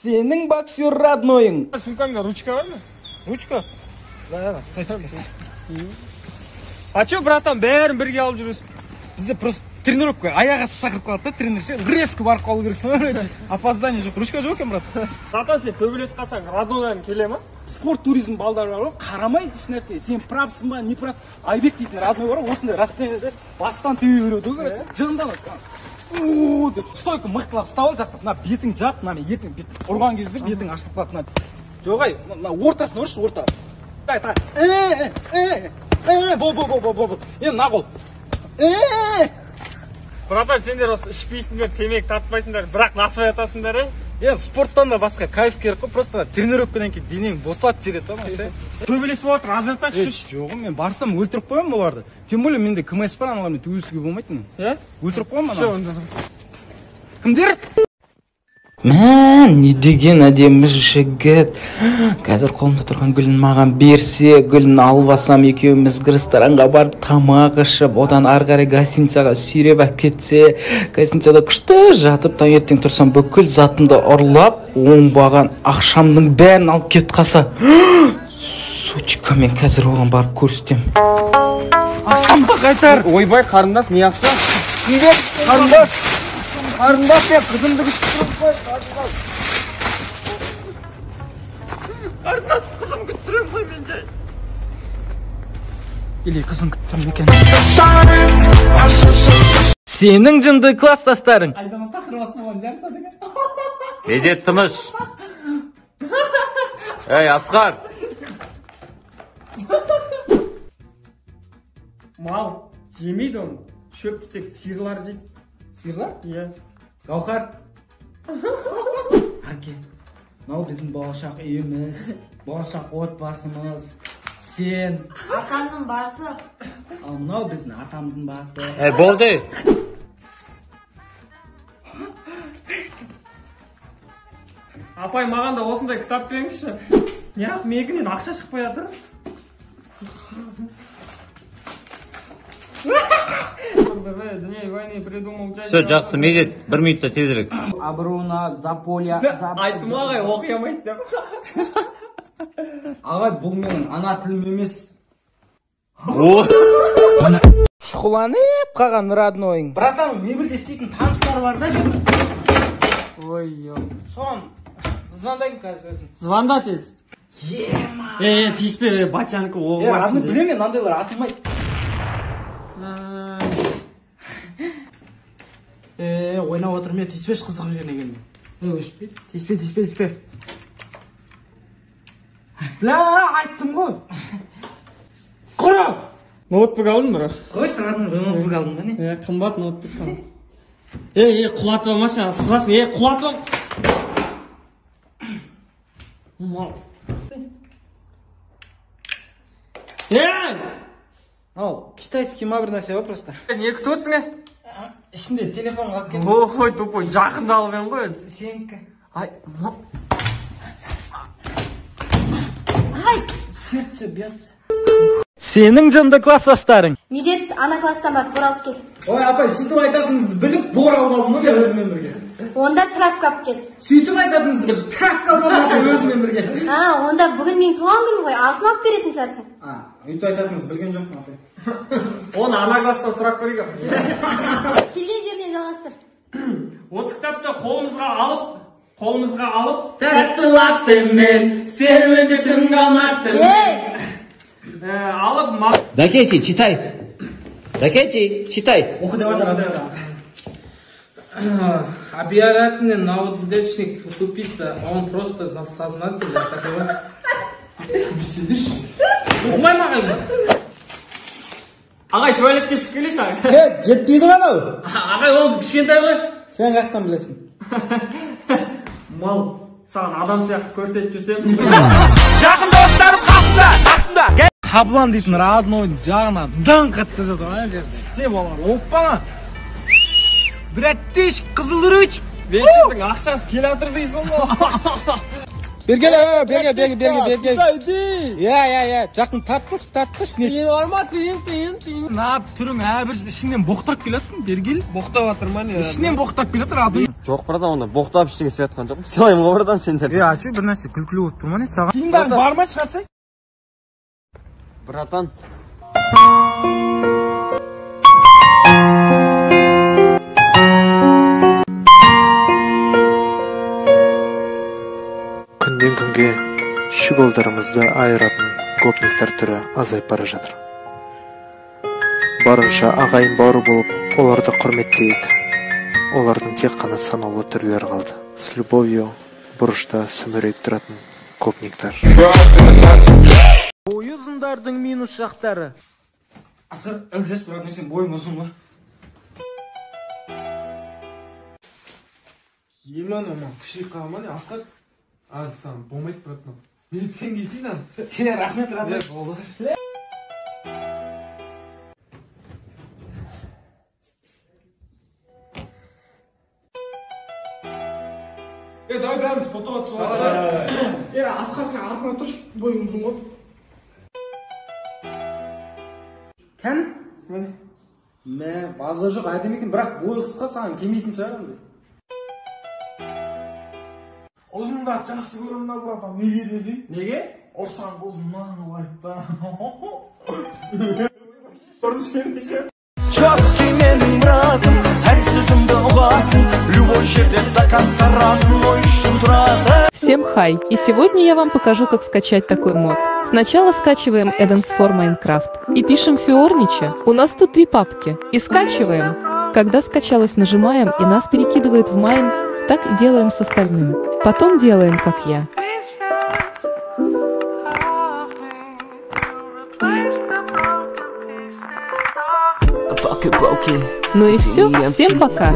Сенің боксер роднойың. Сумкаңда ручка бар ма? Ручка? Да, А че, братан, бәрін бірге алып жүресің? Бізде просто тренировка аяқ асты шақырып қалады да, тренер ше, резко барып қалу керексің ғой, короче. Опоздание жоқ. Ручка жоқ екен, брат. Братан, сен төбелесіп қалсаң, роднойларың келе ма? Спорт туризм балдары бар ғой, қарамайды еш нәрсе. Сен правсың ба, не прав. Айбек дейтін разной бар ғой, осындай расстояниеде бастан теуе береді ғой, короче. Жынданады. У деп стойка мықтылап ұстап ал жақтап, мына бетің жап, мына етің бет ұрған кезде бетің ашылып қалады мына. Жоқ ай, мына ортасын ұршы, орта. Так, так. Бол, бол, бол, бол, бол. Енді мына қол. Братан, сендер осы ішпейсіңдер, темекі тартпайсыңдар, бірақ насыбай атасыңдар, е? Енді спорттан да басқа кайф керек қой, просто тренировкадан кейін денең босатып жібереді да, вообще. Төбелес болып жатыр, ажыратайықшы. Жоқ, мен барсам өлтіріп қоямын оларды. Тем более менде КМС бар, аналармен төбелесуге болмайды мен. Е? Өлтіріп қоямын Все, ананы. онда. Кімдер? Мә, не деген әдемі жігіт. Қазір қолымда тұрған гүлін маған берсе, гүлін алып алсам, екеуміз ресторанға барып тамақ ішіп, одан ары қарай гостиницаға сүйреп әкетсе, кетсе, гостиницада күшті жатып, таңертең тұрсам бүкіл затымды ұрлап, оңбаған ақшамның бәрін алып кетіп қалса. Сучка, мен қазір оған барып көрсетемін. Ақшамды қайтар. Ойбай, қарындас, не ақша? Кімдер? Қарындас. Қарындас, мен қызымды күтіп тұрмын ғой, қарындас. Қарындас, қызым күтіп тұрмын ғой мен жай. Или қызын күтіп тұрмын екен. Сенің жынды класстастарың. Айдана тақырбасы болған жарысады екен. Медет тыныш. Ей, Асқар. Мал жемейді оны. Шөпті тек сиырлар жейді. Сиырлар? Иә. Гауһар. Әке, мынау біздің болашақ үйіміз, болашақ отбасымыз. Сен. Атамның басы. Ал мынау біздің атамыздың басы. Ей, болды. Апай, маған да осындай кітап беріңізші. Неғып менікінен ақша шықпай жатыр? Все, жақсы, Медет, бір минутта тезірек. Абруна, Заполя, Айттым ағай, оқи алмайды деп. Ағай, бұл менің ана тілім емес. О! Шұқыланып қалған роднойың. Братан, мебельде істейтін таныстар бар да жерде. Ой, Соған звондаймын қазір өзім. Звонда тез. Ема. Тиіспе, батянікі оғы бар. Родной, білемін мен, мынандайлар атылмайды. Ойнап отырмын, мен тиіспеші қызық жеріне келдім. Өшпейді. Тиіспе, тиіспе, тиіспе. Бля, айттым ғой. Құры! Ноутбук алдым, бро. Қойшы, родной, ноутбук алдың ба не? Қымбат ноутбук алдым. Құлатып алмашы, сызасың. Құлатып ал. Мал. Ал, китайский ма бір нәрсе ғой просто. Не күтіп отырсың, е? Ішінде телефон қалып кетті. Ой, тупой, жақында алып едім ғой өзі. Сенікі. Ай, Ай, сердце бьется. Сенің жынды класстастарың. Медет, ана класстан барып бор алып кел. Ой, апай, сөйтіп айтатыныңызды біліп, бор алып алдым ғой мен өзіммен бірге. Онда трапка алып кел. Сөйтіп айтатыныңызды біліп, трапка алып алдым апай өзіммен бірге. А, онда бүгін менің туған күнім ғой, алтын алып беретін шығарсың. А, өйтіп айтатыныңызды білген жоқпын, апай. Оны ана класстан сұрап көрейік. Келген жерінен жалғастыр. Осы кітапты қолымызға алып, тәтті латтемен серуендеп түнгі Алматы. Ей! Алып Дакечи, читай. Дакечи, читай. Оқы деп жатыр, Объявительный наудачник, тупица, он просто сознательно закрывает. Сидишь? Оқымай маған. Ағай, туалетке шығып келейінші, ағай. Жетпейді ғой анау. Ағай, ол кішкентай ғой. Сен қаяқтан білесің? Мал, саған адам сияқты көрсетіп жүрсем. Жақын достарым қасымда, қасымда. Қаблан дейтін роднойдың жағынан даңқ еткізеді ғой ана жерде. Істеп алар. Оппана. Братиш, қызыл ручка. Вечердің ақшасы келе жатыр дейсің ғой. Бері кел, бері кел, бері кел, бері кел. Иә, иә, иә, жақын тартқыш, тартқыш. Не? Қиын бар ма? Қиын, қиын, қиын. Нап, түрің әбір ішіңнен боқтап келатсың, бері кел. Боқтап жатыр ма не? Ішінен боқтап келе жатыр адам. Жоқ, братан, онда боқтап ештеңе істеп жатқан жоқпын. Сыйлаймын ғой, братан, сендерді. Е, а че, бір нәрсе күлкілі болып тұр ма не саған? Тиындарың бар ма, шығарсай? Братан. Күннен күнге щеголдарымызды айыратын гопниктер түрі азайып бара жатыр. Барынша ағайын бауыр болып, оларды құрметтейік. Олардың тек қана санаулы түрлері қалды. С любовью, бұрышта сүмірейіп тұратын гопниктер. Бойы ұзындардың минус жақтары. Асыр, ілгізеш, брат, сен бойың ұзын ғой. Ема, ана кішірек қалған ма не, Асқар? А, саған болмайды, брат, мынау. Мен сен кисейін, ана. Е, рахмет, рахмет. Болды. Е, давай бәріміз фотоға түсіп алайық. Е, Асқар, сен артына тұршы, бойың ұзын ғой. Кәні? Міне. Мә, базар жоқ, әдемі екен, бірақ бойы қысқа, саған келмейтін шығар енді. Ұзындарды жақсы көремін да, братан, неге десең? Неге? Ұрсаң ұзыннан ұлайды да. Четкий менің братым, әр сөзімді ұғатын, любой жерде до конца родной үшін тұратын. Всем хай! И сегодня я вам покажу, как скачать такой мод. Сначала скачиваем Addons for Minecraft и пишем Фиорнича. У нас тут 3 папки. И скачиваем. Когда скачалось, нажимаем, и нас перекидывает в Майн. Так и делаем с остальным. Потом делаем, как я. Ну и все, всем пока!